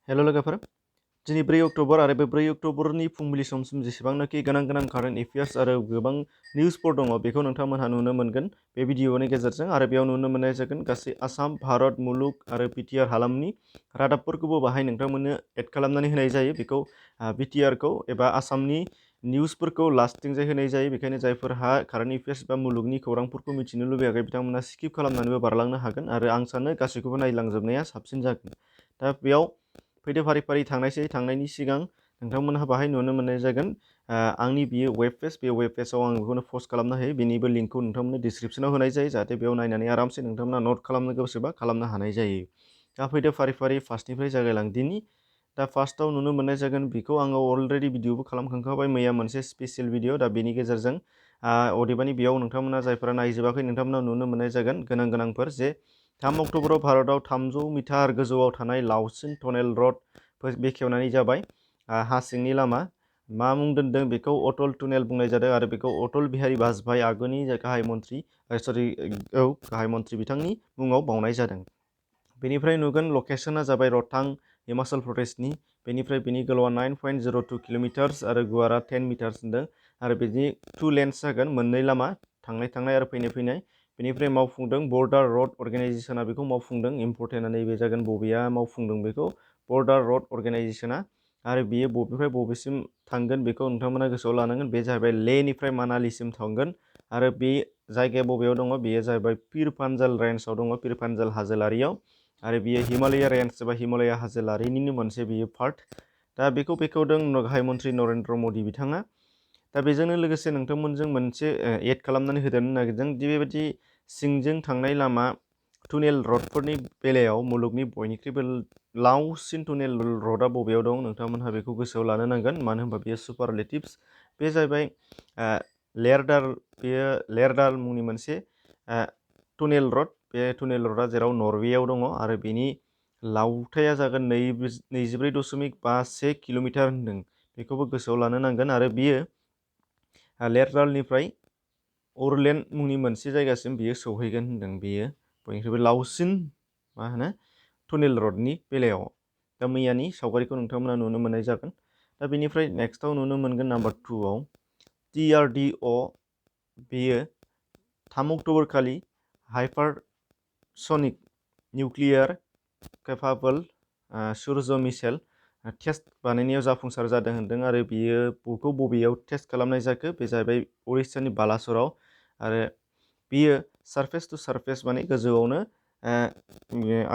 हेल' लोगोफोर दिनै 4 अक्ट'बर आरो बे 4 अक्ट'बरनि फुंबिलि समसिम जेसेबांनाखि गोनां कारेन्ट एफेयार्स आरो गोबां निउसफोर दङ बेखौ नोंथांमोनहा नुनो मोनगोन बे भिडिअनि गेजेरजों आरो बेयाव नुनो मोननाय जागोन गासै आसाम भारत मुलुग आरो बिटिआर हालामनि रादाबफोरखौबो बाहाय नोंथांमोननो एड खालामनानै होनाय जायो बेखौ बिटिआरखौ एबा आसामनि निउसफोरखौ लास्टिंजाय होनाय जायो बेखायनो जायफोरहा कारेन्ट एफेयार्स बा मुलुगनि खौरांफोरखौ मिथिनो लुबैयाखै बिथांमोना स्किप खालामनानैबो बारलांनो हागोन आरो आं सानो गासैखौबो नायलांजोबनाया साबसिन जागोन दा बेयाव फैदो फारि फारि थांनायसै थांनायनि सिगां नोंथांमोनहा बाहाय नुनो मोननाय जागोन आंनि बियो वेब पेज बे वेब पेजाव आं बेखौनो पस्ट खालामनो हायो बेनिबो लिंकखौ नोंथांमोननो डिसक्रिपसनाव होनाय जायो जाहाथे बेयाव नायनानै आरामसे नोंथांमोना नट खालामनो गोसोबा खालामनो हानाय जायो दा फैदो फारि फारि फार्स्टनिफ्राय जागायलांदिनि दा फार्स्टआव नुनो मोननाय जागोन बेखौ आङो अलरेडि भिडिअबो खालामखांखाबाय मैया मोनसे स्पेसियेल भिडिअ दा बेनि गेजेरजों अदेबानि बेयाव नोंथांमोना जायफोरा नायजोबाखै नोंथांमोना नुनो मोननाय जागोन गोनांफोर जे 3 अक्ट'बराव भारतआव 300 मिटार गोजौआव थानाय लावसिन टनेल रड बेखेवनानै जाबाय हा सिंनि लामा मा मुं दोनदों बेखौ अटल टुनेल बुंनाय जादों आरो बेखौ अटल बिहारी बाजपेयी आगोलनि गाहाय मन्थ्रि गाहाय मन्थ्रि बिथांनि मुङाव बावनाय जादों बेनिफ्राय नुगोन लकेसना जाबाय रथां हिमाचल प्रदेशनि बेनिफ्राय बेनि गोलावआ 9.02 किल'मिटार्स आरो गुवारा 10 मिटार्स होनदों आरो बेनि 2 लेन्स जागोन मोननै लामा थांनाय आरो फैनाय बेनिफ्राय मावफुंदों बर्डार रड अर्गेनाइजेसना बेखौ मावफुंदों इम्पर्टेन्टआ नैबे जागोन बबेया मावफुंदों बेखौ बर्डार रड अर्गेनाइजेसना आरो बियो बबेनिफ्राय बबेसिम थांगोन बेखौ नोंथांमोना गोसोआव लानांगोन बे जाहैबाय लेहनिफ्राय मानालिसिम थांगोन आरो बे जायगाया बबेयाव दङ बेयो जाहैबाय पिर पान्जाल रेन्जआव दङ पिर पान्जाल हाजोलारियाव आरो बियो हिमालया रेन्ज एबा हिमालया हाजोलारिनिनो मोनसे बियो पार्ट दा बेखौ बेखेवदों गाहाय मन्थ्रि नरेन्द्र मदि बिथाङा दा बेजोंनो लोगोसे नोंथांमोनजों मोनसे एड खालामनानै होदेरनो नागिरदों दि बेबायदि सिंजों थांनाय लामा टुनेल रडफोरनि बेलायाव मुलुगनि बयनिख्रुइबो लावसिन टुनेल रडआ बबेयाव दं नोंथांमोनहा बेखौ गोसोआव लानो नांगोन मानो होनबा बेयो सुपारलेटिभ्स बे जाहैबाय लेरडार मुंनि मोनसे टुनेल रड बे टुनेल रडआ जेराव नरवेयाव दङ आरो बेनि लावथाया जागोन 23.51 किल'मिटार होनदों बेखौबो गोसोआव लानो नांगोन आरो बियो लेरडारनिफ्राय अरलेन्ड मुंनि मोनसे जायगासिम बियो सौहैगोन होनदों बेयो बयनिख्रुइबो लावसिन टुनेल रडनि बेलायाव दा मैयानि सावगारिखौ नोंथांमोना नुनो मोननाय जागोन दा बेनिफ्राय नेक्स्टआव नुनो मोनगोन नाम्बार 2आव DRDO बेयो 3 अक्ट'बर खालि हाइपारसनिक निउक्लियार केपाबल सुर्य मिसाइल टेस्ट बानायनायाव जाफुंसार जादों होनदों आरो बेखौ बबेयाव टेस्ट खालामनाय जाखो बे जाहैबाय उरिष्यानि बालासराव आरो बियो सारफेस टु सारफेस माने गोजौआवनो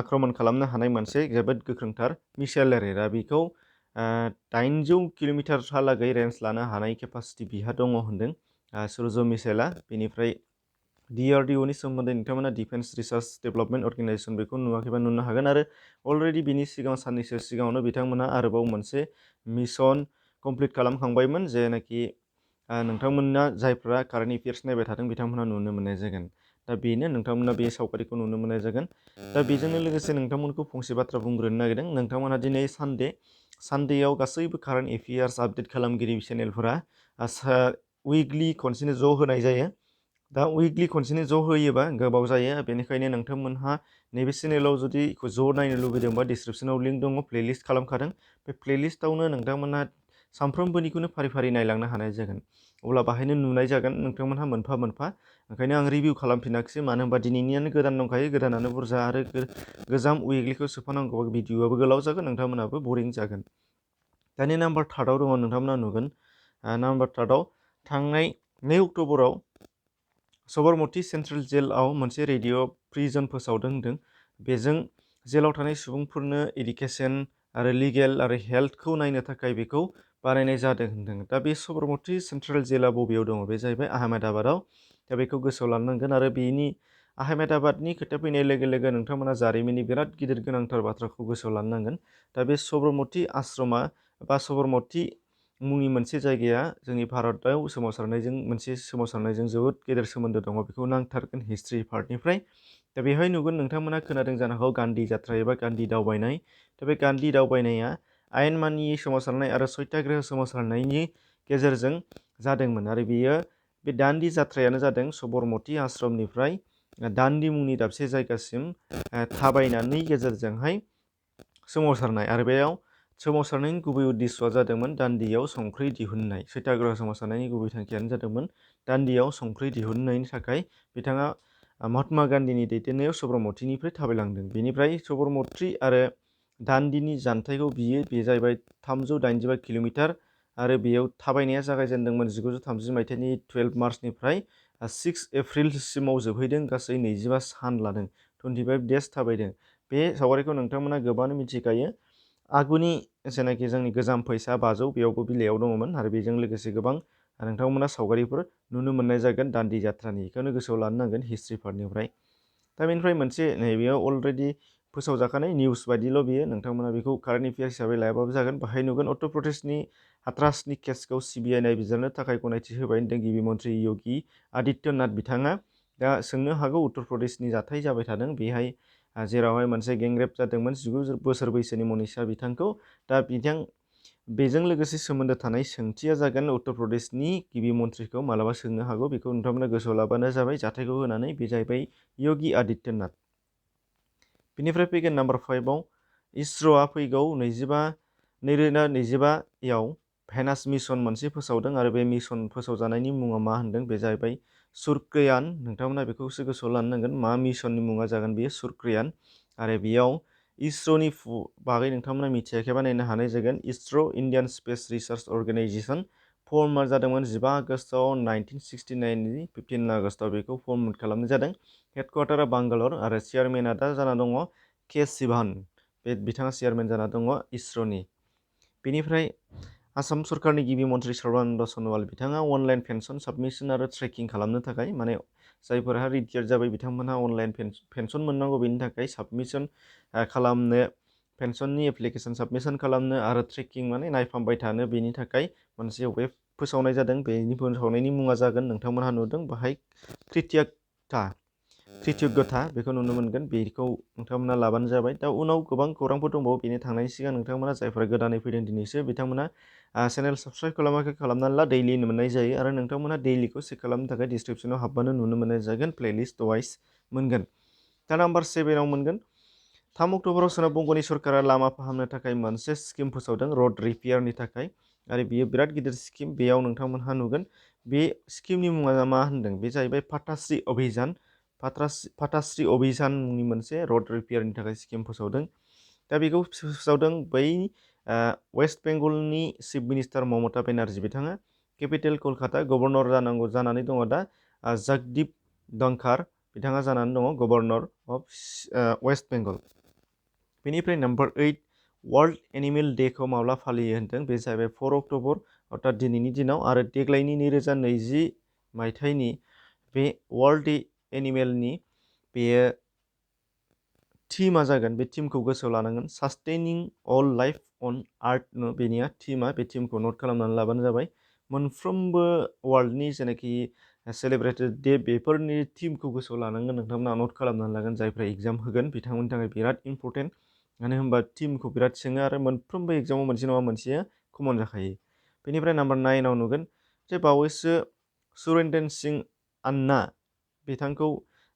आक्रमण खालामनो हानाय मोनसे जोबोद गोख्रोंथार मिसाइल आरो दा बेखौ 800 किल'मिटारहालागै रेन्ज लानो हानाय केपासिटि बिहा दङ होनदों सुर्य मिसाइला बेनिफ्राय DRDOनि सोमोन्दै नोंथांमोना डिफेन्स रिसार्च डेभेलपमेन्ट अर्गेनाइजेसन बेखौ नुवाखैबा नुनो हागोन आरो अलरेडि बिनि सिगां साननैसो सिगाङावनो बिथांमोना आरोबाव मोनसे मिशन कमप्लिट खालामखांबायमोन जेनाखि नोंथांमोना जायफ्रा कारेन्ट एफेयार्स नायबाय थादों बिथांमोना नुनो मोननाय जागोन दा बेनो नोंथांमोना बे सावगारिखौ नुनो मोननाय जागोन दा बेजोंनो लोगोसे नोंथांमोनखौ फंसे बाथ्रा बुंग्रोनो नागिरदों नोंथांमोना दिनै सानडेयाव गासैबो कारेन्ट एफेयार्स आपडेट खालामगिरि चेनेलफोरा उइकलि खनसेनो ज' होनाय जायो दा उइकलि खनसेनो ज' होयोबा गोबाव जायो बेनिखायनो नोंथांमोनहा नैबे चेनेलाव जुदि ज' नायनो लुबैदोंबा डिसक्रिपसनाव लिंक दङ प्लेलिस्ट खालामखादों बे प्लेलिस्टआवनो नोंथांमोनहा सानफ्रोमबोनिखौनो फारि फारि नायलांनो हानाय जागोन अब्ला बाहायनो नुनाय जागोन नोंथांमोनहा मोनफा ओंखायनो आं रिभिउ खालामफिनाखिसै मानो होनबा दिनैनियानो गोदान दंखायो गोदानानो बुरजा आरो गोजाम उइकलिखौ सोफानांगौ भिडिअआबो गोलाव जागोन नोंथांमोनहाबो बरिं जागोन दानि नाम्बार 3आव दङ नोंथांमोना नुगोन नाम्बार 3आव थांनाय 2 अक्ट'बराव सबरमति सेन्ट्रेल जेलआव मोनसे रेडिअ' प्रिजन फोसावदों होनदों बेजों जेलाव थानाय सुबुंफोरनो एडुकेसन आरो लिगेल आरो हेल्थखौ नायनो थाखाय बेखौ बानायनाय जादों होनदों दा बे सबरमति सेन्ट्रेल जेलआ बबेयाव दङ बे जाहैबाय आहमेदाबादाव दा बेखौ गोसोआव लानांगोन आरो बेनि आहमेदाबादनि खोथा फैनाय लोगो लोगो नोंथांमोना जारिमिननि बिराद गिदिर गोनांथार बाथ्राखौ गोसोआव लानो नांगोन दा बे सबरमति आश्रमा बा सबरमति मुंनि मोनसे जायगाया जोंनि भारतआव सोमावसारनायजों जोबोद गेदेर सोमोन्दो दङ बेखौ नांथारगोन हिस्ट्रि पार्टनिफ्राय दा बेवहाय नुगोन नोंथांमोना खोनादों जानो हागौ गान्धी जात्रा एबा गान्धी दावबायनाय दा बे गान्धी दावबायनाया आयेन मानियै सोमावसारनाय आरो सत्याग्रह सोमावसारनायनि गेजेरजों जादोंमोन आरो बेयो बे दान्दि जात्रायानो जादों सबरमति आश्रमनिफ्राय दान्दि मुंनि दाबसे जायगासिम थाबायनायनि गेजेरजोंहाय सोमावसारनाय आरो बेयाव सोमावसारनायनि गुबै उद्देश्यआ जादोंमोन दान्दियाव संख्रि दिहुननाय। सत्याग्रह सोमावसारनायनि गुबै थांखियानो जादोंमोन दान्दियाव संख्रि दिहुननायनि थाखाय बिथाङा महात्मा गान्धीनि दैदेननायाव सबरमतिनिफ्राय थाबायलांदों। बेनिफ्राय सबरमति आरो दान्दिनि जानथायखौ बे जाहैबाय 385 किल'मिटार आरो बेयाव थाबायनाया जागायजेनदोंमोन 1930 मायथाइनि 12 मार्चनिफ्राय 6 एप्रिलसिमाव जोबहैदों। गासै 25 सान लादों, 25 डेज थाबायदों। बे सावगारिखौ नोंथांमोना गोबाङानो मिथिखायो। आगुनि जेनाखि जोंनि गोजाम फैसा 500 बेयावबो बिलाइयाव दङमोन आरो बेजों लोगोसे गोबां नोंथांमोना सावगारिफोर नुनो मोननाय जागोन दान्दि जात्रानि। बेखौनो गोसोआव लानो नांगोन हिस्ट्रि पार्टनिफ्राय। दा बेनिफ्राय मोनसे नैबेयाव अलरेडि फोसावजाखानाय निउस बायदिल' बियो, नोंथांमोना बेखौ कारेन्ट एफेयार हिसाबै लायाबाबो जागोन। बाहाय नुगोन उत्तर प्रदेशनि हाथरासनि केसखौ सिबिआइ नायबिजिरनो थाखाय गनायथि होबाय होनदों गिबि मन्थ्रि योगी आदित्यनाथ बिथाङा। दा सोंनो हागौ उत्तर प्रदेशनि जाथाय जाबाय थादों बेहाय जेरावहाय मोनसे गेंरेप जादोंमोन 19 बोसोर बैसोनि मनीषा बिथांखौ। दा बेजों लोगोसे सोमोन्दो थानाय सोंथिया जागोन उत्तर प्रदेशनि गिबि मन्थ्रिखौ मालाबा सोंनो हागौ। बेखौ नोंथांमोना गोसोआव लाबानो जाबाय जाथायखौ होनानै। बे जाहैबाय योगी आदित्यनाथ। बेनिफ्राय फैगोन नाम्बार 5आव इसर'आ फैगौ 2025याव भेनास मिशन मोनसे फोसावदों आरो बे मिशन फोसावजानायनि मुङा मा होनदों? बे जाहैबाय सुक्रयान। नोंथांमोना बेखौसो गोसोआव लानो नांगोन मा मिशननि मुङा जागोन बेयो सुक्रयान। आरो बेयाव इसर'नि बागै नोंथांमोना मिथियाखैबा नायनो हानाय जागोन। ISRO' Indian space research organisation form जादोंमोन 15 आगष्टआव 1969नि 15 आगष्टआव बेखौ फर्म खालामनाय जादों। हेडक्वार्टारा बांगालर आरो चेयारमेनआ दा जाना दङ के सिभान। बिथाङा चेयारमेन जाना दङ इसर'नि। बेनिफ्राय आसाम सरकारनि गिबि मन्थ्रि सर्बानन्द सन'वाल बिथाङा अनलाइन पेन्सन साबमिसन आरो ट्रेकिं खालामनो थाखाय, माने जायफोरहा रिटायार जाबाय बिथांमोनहा अनलाइन पेन्सन मोननांगौ बेनि थाखाय साबमिसन खालामनो, पेन्सननि एप्लिकेसन साबमिसन खालामनो आरो ट्रेकिं माने नायफामबाय थानो बेनि थाखाय मोनसे वेब फोसावनाय जादों। बेनि फोसावनायनि मुङा जागोन नोंथांमोनहा नुदों बाहाय कृतज्ञता बेखौ नुनो मोनगोन। बेखौ नोंथांमोना लाबानो जाबाय। दा उनाव गोबां खौरांफोर दंबावो। बेनि थांनायनि सिगां नोंथांमोना जायफोरा गोदानै फैदों दिनैसो बिथांमोना चेनेल साबस्क्राइब खालामाखै खालामनानै ला, दैलि मोननाय जायो। आरो नोंथांमोना दैलिखौ चेक खालामनो थाखाय डिसक्रिपसनाव हाबबानो नुनो मोननाय जागोन, प्लेलिस्ट वाइज मोनगोन। दा नाम्बार 7आव मोनगोन 3 अक्ट'बराव सोनाब बंग'नि सरकारा लामा फाहामनो थाखाय मोनसे स्किम फोसावदों रोड रिपेयारनि थाखाय आरो बियो बिराद गिदिर स्किम। बेयाव नोंथांमोनहा नुगोन बे स्किमनि मुङा मा होनदों? बे जाहैबाय पाताश्री अभियान। पाताश्री अभियान मुंनि मोनसे रोड रिपेयारनि थाखाय स्किम फोसावदों। दा बेखौ फोसावदों बै वेस्ट बेंगलनि चिफ मिनिस्टार ममता बेनार्जी बिथाङा। केपिटेल कलकाता गभर्नर जानानै दङ दा जगदीप धनखार बिथाङा जानानै दङ गभर्नर अफ वेस्ट बेंगल। बेनिफ्राय नाम्बार 8 वर्ल्ड एनिमेल डेखौ माब्ला फालियो होनदों? बे जाहैबाय 4 अक्ट'बर अर्थात दिनैनि दिनाव। आरो देग्लायनि 2020 मायथाइनि बे वर्ल्ड एनिमेलनि बेयो थीमा जागोन। बे थीमखौ गोसोआव लानांगोन सास्टेनिं अल लाइफ अन आर्थ बेनिया थीमा। बे थीमखौ नट खालामनानै लाबानो जाबाय। मोनफ्रोमबो वर्ल्डनि जेनाखि सेलेब्रेटेड डे बेफोरनि थीमखौ गोसोआव लानांगोन। नोंथांमोना नट खालामनानै लागोन। जायफ्रा एग्जाम होगोन बिथांमोननि थाखाय बिराद इम्परटेन्ट, मानो होनबा थीमखौ बिराद सोङो आरो मोनफ्रोमबो एग्जामाव मोनसे नङा मोनसेया कमन जाखायो। बेनिफ्राय नाम्बार 9आव नुगोन जे बावैसो सुरेन्द्र सिंह अन्ना बिथांखौ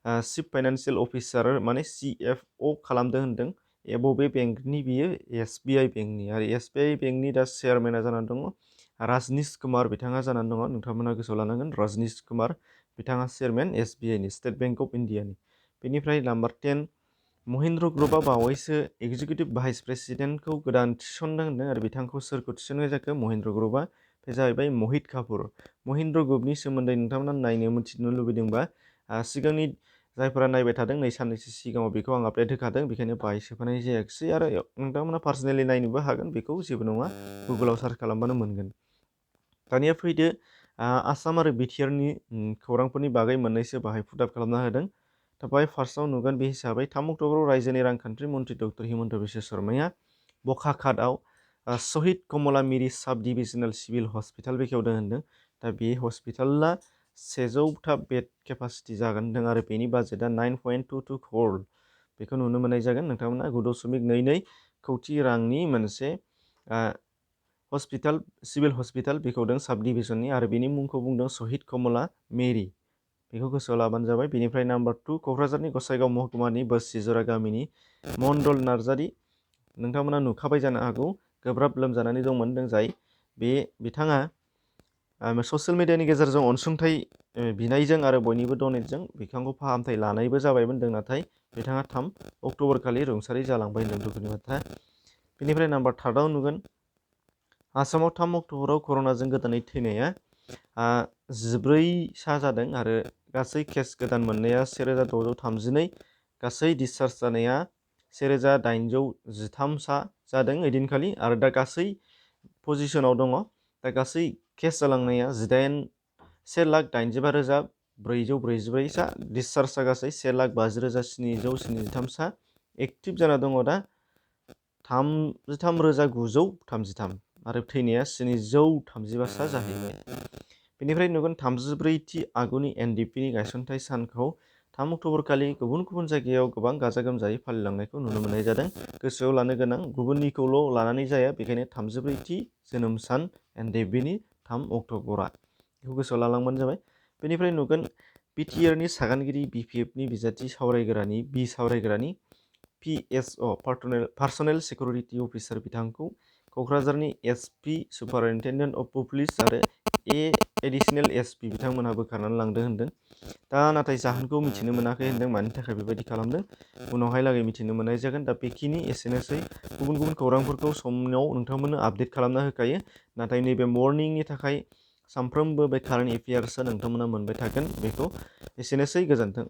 चिफ फाइनान्सियेल अफिसार माने CFO खालामदों होनदों। बबे बेंकनि? बियो SBI बेंकनि। आरो SBI बेंकनि दा चेयारमेना जानानै दङ राजनिश कुमार बिथाङा जानानै दङ। नोंथांमोना गोसोआव लानांगोन राजनिश कुमार बिथाङा चेयारमेन SBIनि, स्टेट बेंक अफ इन्डियानि। बेनिफ्राय नाम्बार 10 महिन्द्र ग्रुपआ बावैसो एग्जिकिउटिभ भाइस प्रेसिडेन्टखौ गोदान थिसनदों होनदों। आरो बिथांखौ सोरखौ थिसननाय जाखो? महिन्द्र ग्रुपआ। बे जाहैबाय महित कापुर। महिन्द्र ग्रुपनि सोमोन्दै नोंथांमोना नायनो मिथिनो लुबैदोंबा सिगांनि जायफोरा नायबाय थादों नै साननैसो सिगाङाव बेखौ आं आपडेट होखादों, बेखायनो बाहाय सोफानाय जायाखिसै। आरो नोंथांमोना पार्सनेलि नायनोबो हागोन, बेखौ जेबो नङा, गुगोलाव सार्च खालामबानो मोनगोन। दानिया फैदो आसाम आरो बिटिआरनि खौरांफोरनि बागै मोननैसो बाहाय फुटआप खालामना होदों। दा बाहाय फार्स्टआव नुगोन बे हिसाबै 3 अक्ट'बराव रायजोनि रांखान्थि मन्थ्रि डक्टर हिमन्त बिश्व शर्माया बकाखातआव शहीद कमला मिरि साब डिभिजनेल सिभिल हस्पिटाल बेखेवदों होनदों। दा बे हस्पिटाला 100था बेड केपासिटि जागोन होनदों आरो बेनि बाजेटआ 9.22 crore बेखौ नुनो मोननाय जागोन। नोंथांमोना 9.22 कौटि रांनि मोनसे हस्पिटाल, सिभिल हस्पिटाल बेखेवदों साब डिभिजननि। आरो बेनि मुंखौ बुंदों शहीद कमला मेरि, बेखौ गोसोआव लाबानो जाबाय। बेनिफ्राय नाम्बार 2 क'क्राझारनि गसाइगाव महकुमानि बोस्रिजरा गामिनि मण्डल नार्जारि नोंथांमोना नुखाबाय जानो हागौ गोब्राब लोमजानानै दंमोन जाय बिथाङा ससियेल मिडियानि गेजेरजों अनसुंथाइ बिनायजों आरो बयनिबो डनेटजों बिथांखौ फाहामथाय लानायबो जाबायमोन नाथाय बिथाङा 3 अक्ट'बर खालि रुंसारि जालांबाय दुखुनि बाथ्रा। बेनिफ्राय नाम्बार 3आव नुगोन आसामाव 3 अक्ट'बराव कर'नाजों गोदानै थैनाया 14 सा जादों आरो गासै केस गोदान मोननाया 1632, गासै डिसचार्ज जानाया 1813 सा जादों ओइदिनखालि आरो दा गासै पजिशनाव दङ। दा गासै केस जालांनाया 1,85,444 सा, डिसचार्जआ गासै 1,50,773 सा, एक्टिभ जाना दङ दा 33,933 आरो थैनाया 735 सा जाहैबाय। बेनिफ्राय नुगोन 34थि आगुनि एनडिपिनि गायसनथाइ सानखौ 3 अक्ट'बर खालि गुबुन गुबुन जायगायाव गोबां गाजा गोमजायै फालिलांनायखौ नुनो मोननाय जादों। गोसोआव लानो गोनां गुबुननिखौल' लानानै जाया, बेखायनो 34थि जोनोम सान एनडिपिनि 3 अक्ट'बरा बेखौ गोसोआव लालांबानो जाबाय। बेनिफ्राय नुगोन बिटिआरनि सागानगिरि बिपिएफनि बिजाथि सावरायग्रानि पिएसअ पार्सनेल सिकिउरिटि अफिसार बिथांखौ क'क्राझारनि एसपि सुपारिनटेन्डेन्ट अफ पुलिस आरो एडिशनेल एसपि बिथांमोनहा बोखारनानै लांदों होनदों। दा नाथाय जाहोनखौ मिथिनो मोनाखै होनदों, मानि थाखाय बेबायदि खालामदों उनावहाय लागै मिथिनो मोननाय जागोन। दा बेखिनि एसेनोसै। गुबुन गुबुन खौरांफोरखौ समाव नोंथांमोननो आपडेट खालामना होखायो, नाथाय नैबे मर्निंनि थाखाय सानफ्रोमबो बे कारेन्ट एफेयार्सआ नोंथांमोना मोनबाय थागोन। बेखौ एसेनोसै, गोजोन्थों।